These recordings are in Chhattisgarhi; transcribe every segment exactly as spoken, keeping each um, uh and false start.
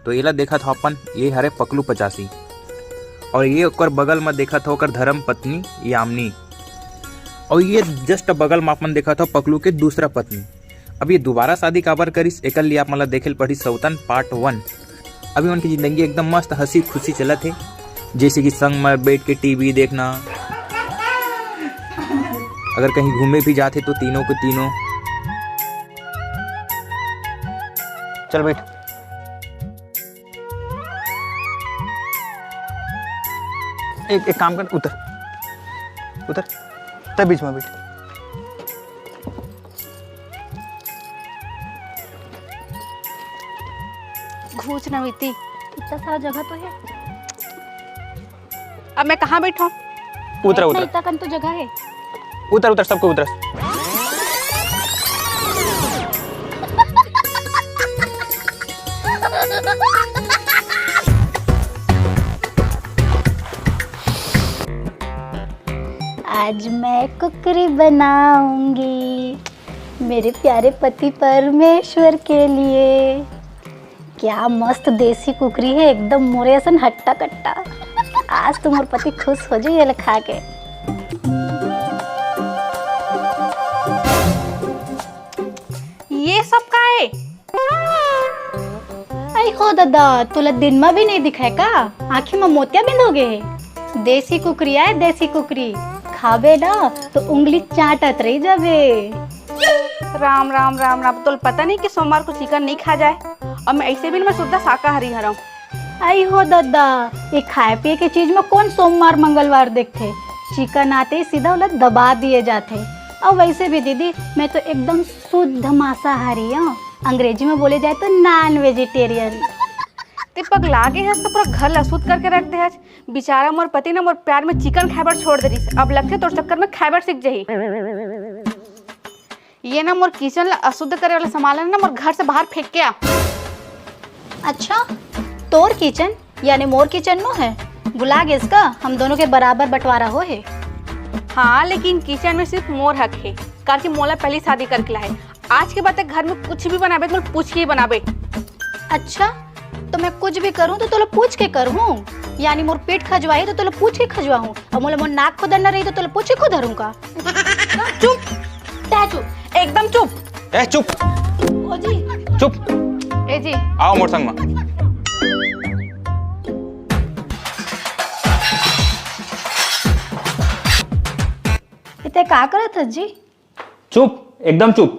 तो एला देखत हो अपन, ये हरे पकलू पचासी, और ये ओकर बगल में देखत हो ओकर धर्म पत्नी यामिनी, और ये just बगल में अपन देखत हो पकलू के दूसरा पत्नी। अब ये दोबारा शादी काबर करिस, एकर लिए आप मन ला देखे ल पड़ही सौतन part one। अभी उनकी जिंदगी एकदम मस्त हंसी खुशी चलत हे, जैसे कि संग में बैठ के टीवी देखना, अगर कहीं घूमे भी जाते तो तीनों के तीनों। चल बैठ। एक एक काम कर, उतर, उतर, तब बीच में बैठ। घूच ना बीती। इतना सारा जगह तो है। अब मैं कहाँ बैठूं? उतरा, उतरा। इतना कन तो जगह है। उतर, उतर, सबको उतर। आज मैं कुकरी बनाऊंगी मेरे प्यारे पति परमेश्वर के लिए। क्या मस्त देसी कुकरी है, एकदम मोरे असन हट्टा कट्टा। आज तो मोर पति खुश हो जाइए खा के। ये सब का है? आई हो दादा, तोला दिन में भी नहीं दिखाए का? आँखी में मोतिया बिंद हो गए हे। देसी कुकरी आए, देसी कुकरी। खाबे ना तो उंगली चाटत रह जाबे। राम राम राम राम, तोल पता नहीं कि सोमवार को चिकन नहीं खा जाए, और मैं ऐसे भी मैं शुद्ध शाकाहारी हरव। आई हो दादा, ये खाए पिए के चीज में कौन सोमवार मंगलवार देखथे? चिकन आते ही सीधा ओला दबा दिए जाथे। और वैसे भी दीदी, मैं तो एकदम शुद्ध मांसाहारी हूँ, अंग्रेजी में बोले जाए तो नॉन वेजिटेरियन। ते पगला गे हस तो पूरा घर ला अशुद्ध करके रख दे हस। बेचारा मोर पति ना मोर प्यार में चिकन खाए बर छोड़ दे रहिस, अब लगथे तोर चक्कर में खाए बर सीख जाही। ये ना मोर किचन ला अशुद्ध करे वाला सामान ला ना मोर घर से बाहर फेंक के आ। अच्छा, तोर किचन यानी मोर किचन नो है? भुला गेस का, हम दोनों के बराबर बंटवारा हो है। हाँ, लेकिन किचन में सिर्फ मोर हक है, काबर कि मोला पहली शादी करके लाए। आज के बाद तक घर में कुछ भी बनाबे तो मोला पूछ के ही बनाबे। अच्छा, तो मैं कुछ भी करूँ तो तोला पूछ के करूँ? यानी मोर पेट खजवाही तो तोला पूछ के खजवाहूँ, और मोला मोर नाक खुदरना रही तो तोला पूछ के खुदरूँ का? चुप, तै चुप, एकदम चुप। ए चुप। ओ जी। चुप। ए जी। आओ मोर संग में। इते का करत हस जी? चुप, एकदम चुप।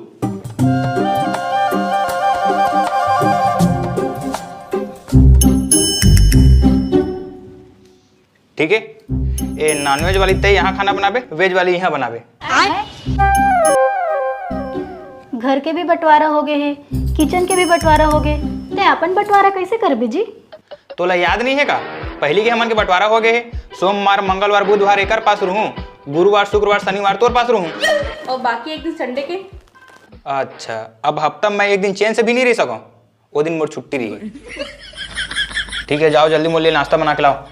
ठीक है, ए नॉनवेज वाली तै यहाँ खाना बनाबे, वेज वाली यहाँ बनाबे। घर के भी बंटवारा हो गए है, किचन के भी बंटवारा हो गए, तै अपन बंटवारा कैसे करबे जी? तोला याद नहीं है का? पहली के हमन के बंटवारा हो गए है, सोमवार, मंगलवार, बुधवार एकर पास रहूं, गुरुवार, शुक्रवार, शनिवार तोर पास रहूं। और बाकी एक दिन संडे के? अच्छा, अब हफ्ता में एक दिन चैन से भी नहीं रह सकूं? वो दिन मोर छुट्टी रही। ठीक है, जाओ जल्दी मोर लिए नाश्ता बना के लाओ।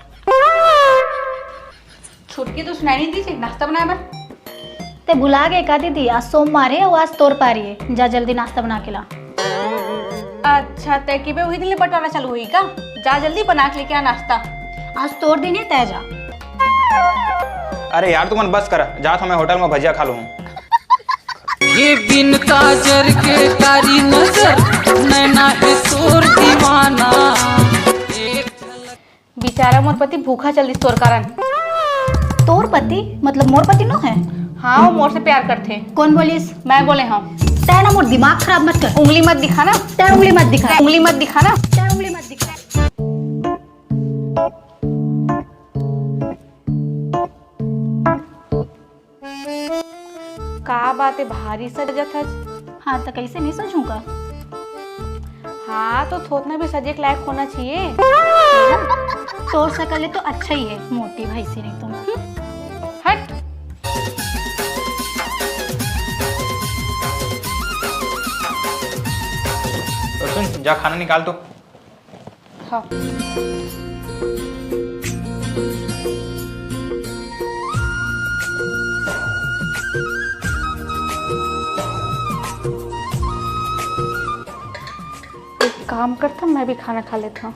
छुट्टी तो सुनाई नहीं दी थी नाश्ता बनाए बर। ते भुला गए का दीदी, आज सोमवार है और आज तोर पारी है, जा जल्दी नाश्ता बना के ला। अच्छा, ते की बे वही दिन ले बंटवारा चालू हुई का? जा जल्दी बना के लेके आ नाश्ता। आज तोर दिन है, तै जा। अरे यार, तुमन बस कर, जात हूँ मैं होटल में भजिया खा लूँ। ये बिन काजर के कारी नजर, नैना है तोर दीवाना। बेचारा मोर पति भूखा चल दिस तोर कारण। तोर पति? मतलब मोर पति नो है? हाँ, वो मोर से प्यार करथे। कौन बोलिस? मैं बोले हूँ। तै ना मोर दिमाग खराब मत कर। उंगली मत दिखा ना। तै उंगली मत दिखा। उंगली मत दिखा ना। तै उंगली मत दिखा। का बात है, भारी सजत हस? हाँ, त कैसे नहीं सजूं का? हाँ, तो थोतना भी सजे के लायक होना चाहिए। तोर सकल ले तो अच्छा ही है, मोटी भैंसी नहीं तो। हट। तो सुन, जा खाना निकाल तो। हाँ। काम करता, मैं भी खाना खा लेता हूँ।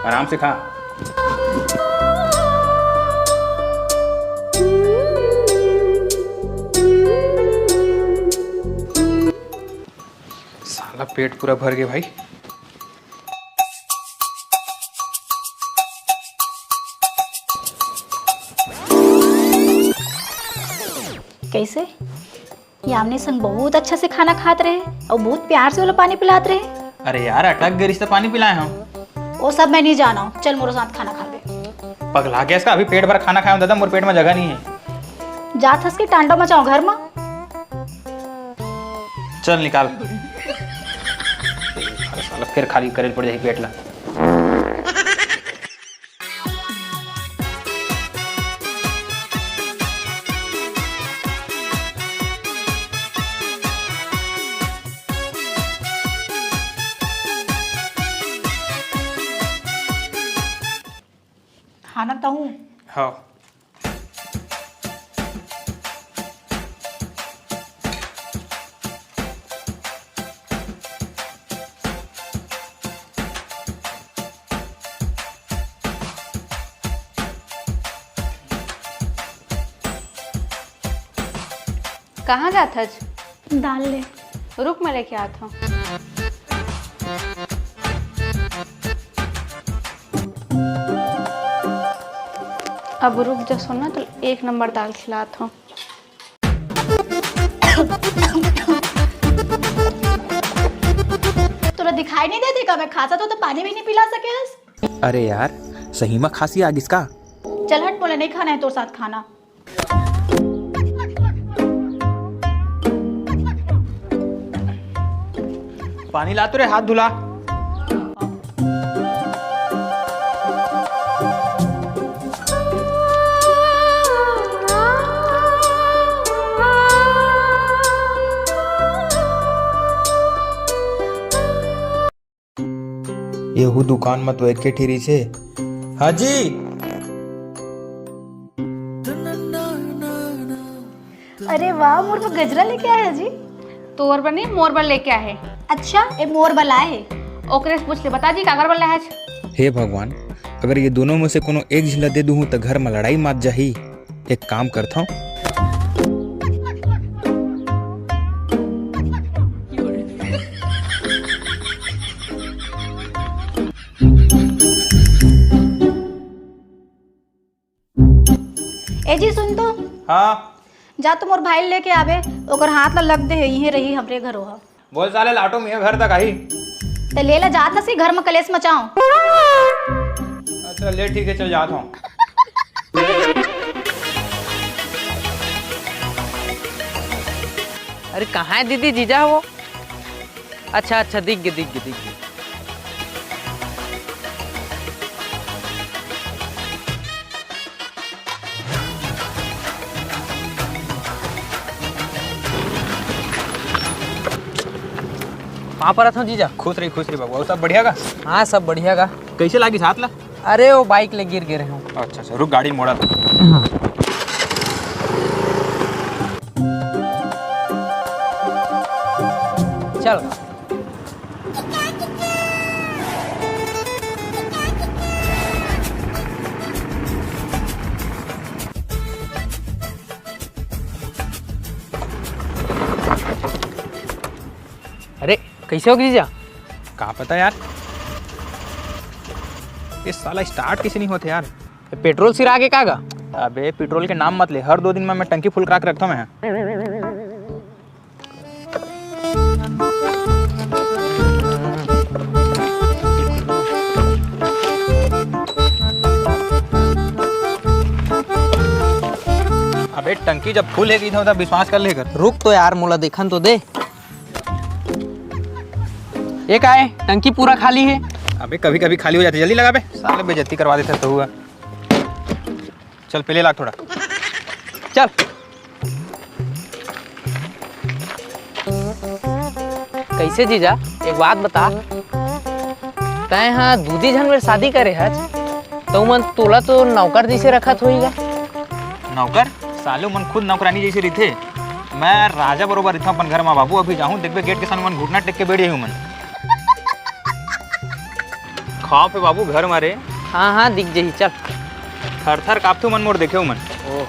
आराम से खा। साला पेट पूरा भर गया भाई। कैसे? यामिनी संग बहुत अच्छा से खाना खात रहे अउ बहुत प्यार से ओला पानी पिलात रहे। अरे यार, अटक गे रिहिस त पानी पिलाए हंव। वो सब मैं नहीं जाना हूँ, चल मोरे साथ खाना खा ले। पगला गया इसका, अभी पेट भर खाना खाए हंव दादा, मोर पेट में जगह नहीं है। जात हस के टांडो मचाओ घर में। चल निकाल। अरे साला फिर खाली करे पड़ जाही पेट ला। खाना तो हूँ। हाँ। कहाँ जात हच? दाल ले। रुक, मैं लेके आत हूँ। अब रुक जा सोना, तो एक नंबर दाल खिलात हूँ। तोला दिखाई नहीं देथे का मैं खात हंव तो पानी भी नहीं पिला सके हस? अरे यार, सही में खांसी आ गिस का? चल हट, मोला नहीं खाना है तोर साथ खाना। पानी ला तो रे, हाथ धुला। एहू दुकान म तो एके ठिरी छे। हाँ जी। अरे वाह, मोर बर गजरा लेके आए हे जी। तोर बर नहीं, मोर बर लेके आए हे। अच्छा, ए मोर बर लाए हे। ओकरे से पूछ ले, बता जी काकर बर लाए हे। हे भगवान, अगर ये दोनों में से कोनो एक झिन ला दे दूहूं त घर म लड़ाई मात जाही। एक काम करथंव। ए जी सुन तो। हाँ। जा तो मोर भाई ल लेके आबे, ओकर हाथ ला लग दे हे, इहे रही हमरे घरो ह। बोल साले, लाटो मिया घर तक आही। ते ले ला, जात हस कि घर म कलेश मचाओ। अच्छा ले ठीक है, चल जात हूँ। अरे कहाँ है दीदी, जीजा हो? अच्छा अच्छा, दिख गे, दिख गे, दिख गे। पाँव परत हंव जीजा। खुश रही, खुश रही बाबू। अउ सब बढ़िया का? हाँ, सब बढ़िया का। कैसे लागिस हाथ ला? अरे, वो बाइक ले गिर गे रहेंव। अच्छा, अच्छा, रुक, गाड़ी मोड़ा। हाँ। चल। अरे, कैसे हो गिस जीजा? का पता यार, ये साला start कैसे नहीं होथे यार। पेट्रोल सिरा गे का गा? अबे, पेट्रोल के नाम मत ले, हर दो दिन में मैं टंकी full करा के रखता हूँ मैं। अबे, टंकी जब full हे कहिथंव त विश्वास कर ले कर। रुक तो यार, मोला देखन तो दे। ये का हे? टंकी पूरा खाली हे। अबे, कभी-कभी खाली हो जाथे। जल्दी लगा बे, साले बेइज्जती करवा देथे तहू ह। चल, पहले लाग थोड़ा। चल। कैसे जीजा, एक बात बता, तैं हा दूदी झन मेर शादी करे हच, त उमन तोला तो नौकर जैसे रखत होही गा। नौकर? साले, उमन खुद नौकरानी जैसे रहिथे। मैं राजा बरोबर रहिथंव अपन घर मा बाबू। अभी जाहूं, देखबे गेट के सामने उमन घुटना टेक के बैठ जाही उमन। खौफ हे बाबू घर मा रे। हाँ हाँ, दिख जही, चल। थर थर कांपथे उमन मोर देखे उमन। ओह।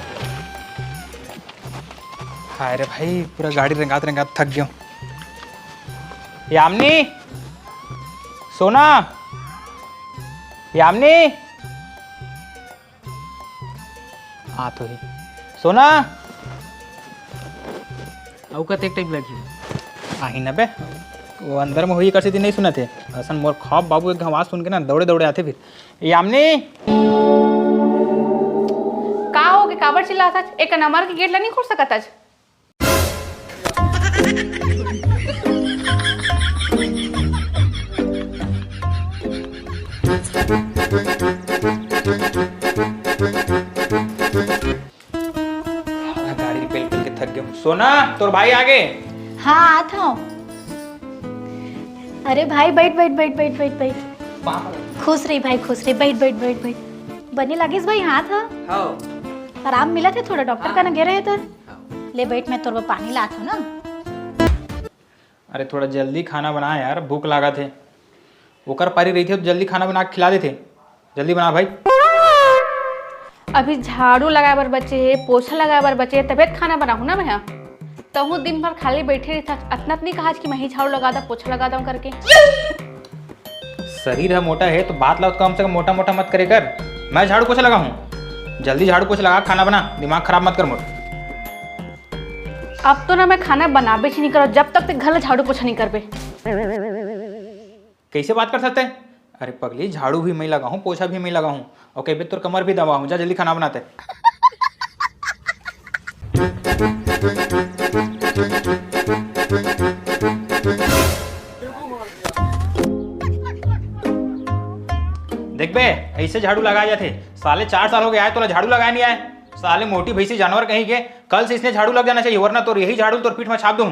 हाय रे भाई, पूरा गाड़ी रेंगात रेंगात थक गेंव। यामिनी, सोना, यामिनी। आत होही। सोना। अउ कतेक टाइम लगही? आही न बे, वो अंदर में होही, एकर सेती नइ सुनत हे। असन मोर खौफ बाबू एक घांव आवाज सुन के ना दौड़े दौड़े आथे फिर। यामिनी। का होगे, काबर चिल्लात हच? एक नंबर के गेट ला नइ खोल सकत हच? गाड़ी पेल पेल के थक गेंव। सोना, तोर भाई आगे। हाँ, आत हंव। अरे भाई, बैठ, बैठ, बैठ, बैठ, बैठ, बैठ। खुश रही भाई, खुश रही, बैठ, बैठ, बैठ, बैठ। बने लागिस भाई हाथ ह? हव। आराम मिलत हे थोड़ा, डॉक्टर कना गे रहे त? हव। ले बैठ, मैं तोर बर पानी लात हंव ना। अरे थोड़ा जल्दी खाना बना यार, भूख लागत हे। ओकर पारी रहिथे त जल्दी खाना बना के खिला देथे। जल्दी बना भाई। अभी झाड़ू लगाए बर बचे हे, पोछा लगाए बर बचे हे, तभे त खाना बनाहूं ना मैं ह। तहूं दिन भर खाली बैठे रहिथस, अतना त नइ कहस कि मैं ही झाड़ू लगा दंव, पोछा लगा दंव करके। शरीर ह मोटा हे त बात ला कम से कम मोटा मोटा मत करे कर। मैं झाड़ू पोछा लगाहूं, जल्दी झाड़ू पोछा लगा, खाना बना, दिमाग खराब मत कर मोर। अब तो ना मैं खाना बनाबेच नइ करंव, जब तक ते घर ला झाड़ू पोछा नइ करबे। कइसे बात कर सकते हैं? अरे पगली, झाड़ू भी मैं लगाहूं, पोछा भी मैं लगाहूं, अउ कहिबे तोर कमर भी दबाहूं। जा जल्दी खाना बना ते। देखबे, अइसे झाड़ू लगाए जाथे। साले चार साल होगे आय तोला झाड़ू लगाए नइ आय। साले मोटी भैंसी जानवर कहीं के, कल से इसने झाड़ू लग जाना चाहिए, वरना तोर यही झाड़ू तोर पीठ में छाप दूं।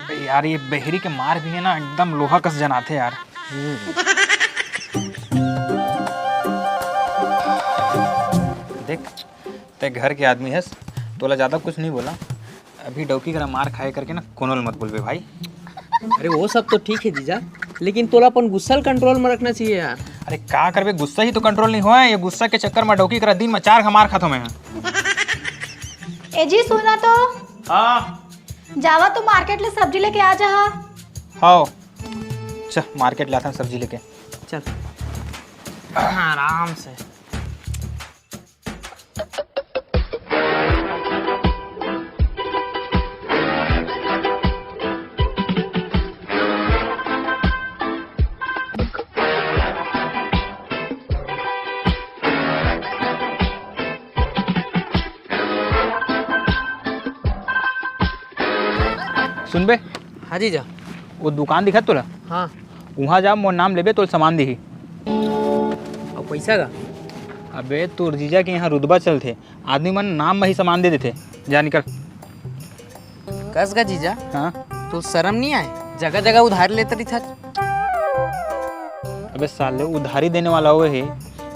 बे यार, ये बहरी के मार भी हे ना, एकदम लोहा कस जनाथे यार। देख, ते घर के आदमी हस, तोला ज्यादा कुछ नइ बोला। अभी डौकी करा मार खाए करके ना कोनो ल मत बोलबे भाई। अरे वो सब तो ठीक हे जीजा, लेकिन तोला अपन गुस्सा ल control में रखना चाहिए यार। अरे का करबे, गुस्सा ही तो control नइ होय। ये गुस्सा के चक्कर में डौकी करा दिन में चार घांव मार खाथंव मैं ह। ए जी, सुना तो। हाँ। जावा तो market ले सब्जी लेके आ जा। हव। चल, market लाथन सब्जी लेके। चल। आराम से। सुनबे। हाँ जीजा। वो दुकान दिखत तोला? हाँ। उहाँ जा, मोर नाम लेबे, तोला सामान दिही। अउ पैसा का? अबे, तोर जीजा के यहाँ रुतबा चलथे, आदमी मन नाम म ही सामान दे देथे। जा निकल। कस गा जीजा? हाँ? तोला शरम नइ आय? जगह जगह उधारी लेत रहिथस। अबे साले, उधारी देने वाला वो हे,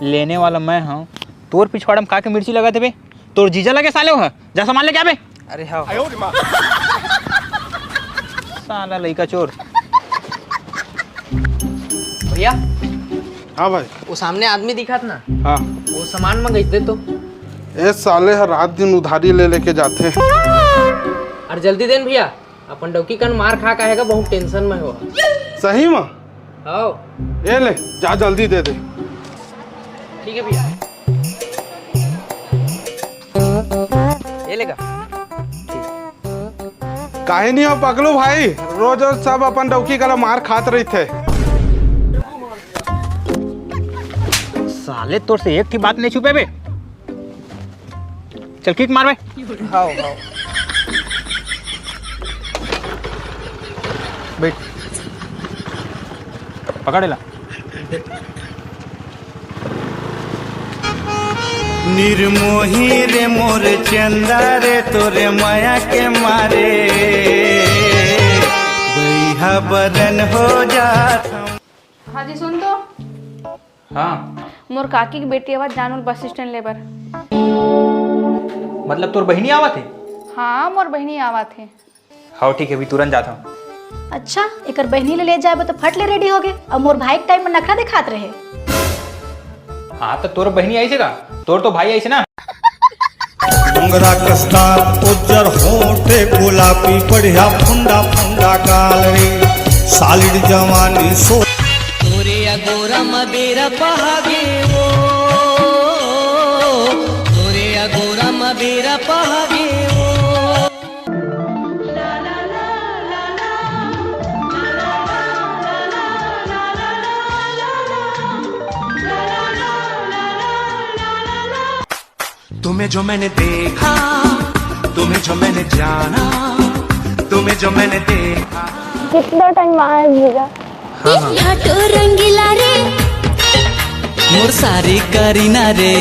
लेने वाला मैं हूँ। तोर पिछवाड़ा में का के मिर्ची लगात हे बे? तोर जीजा लगे साले वो ह। जा सामान लेके आबे। अरे हाँ। साला लइका चोर। भैया। हाँ भाई। वो सामने आदमी दिखत ना? हाँ। वो सामान मंगइस दे तो। ए साले ह रात दिन उधारी ले लेके जाथे। अरे जल्दी देन भैया, अपन डौकी कन मार खा के आय गा, बहुत tension में हो। सही में? हव। ए ले, जा जल्दी दे दे। ठीक हे भैया। ये ले गा। काहे नइ हो पगलू भाई, रोज रोज सब अपन डौकी करा मार खात रहिथे। साले तोर से एक ठी बात नइ छुपे बे। चल kick मार बे। हव, हव। बैठ। पकड़ एला। निर्मोही रे मोर चंदा रे, तोरे माया के मारे बइहा बरन हो जात हँव। हाँ जी, सुन तो। हाँ। मोर काकी के बेटी आवत जानोल बस स्टैंड ले बर। मतलब तोर बहिनी आवत हे? हाँ, मोर बहिनी आवत हे। हाँ ठीक है, अभी तुरंत जाता हूँ। अच्छा, एकर बहिनी ले ले जाए बर तो फट ले रेडी हो गे, अउ मोर भाई के टाइम में नखरा दिखात रहे। हाँ तो तोर बहिनी आई से का? तोर तो भाई आई से ना। मुंगरा कस्ता उज्जर होठे गुलाबी बढ़िया फुंडा फुंडा गाल रे। सालिड जवानी सो तोरे अगोरा म बेरा पहागे वो, तोरे अगोरा म बेरा पहागे वो। तुम्हें जो मैंने देखा, तुम्हें जो मैंने जाना, तुम्हें जो मैंने देखा। कितना टाइम आया जीजा? हाँ, हाँ। यहाँ तो रंगीला रे। मोर सारी करीना रे।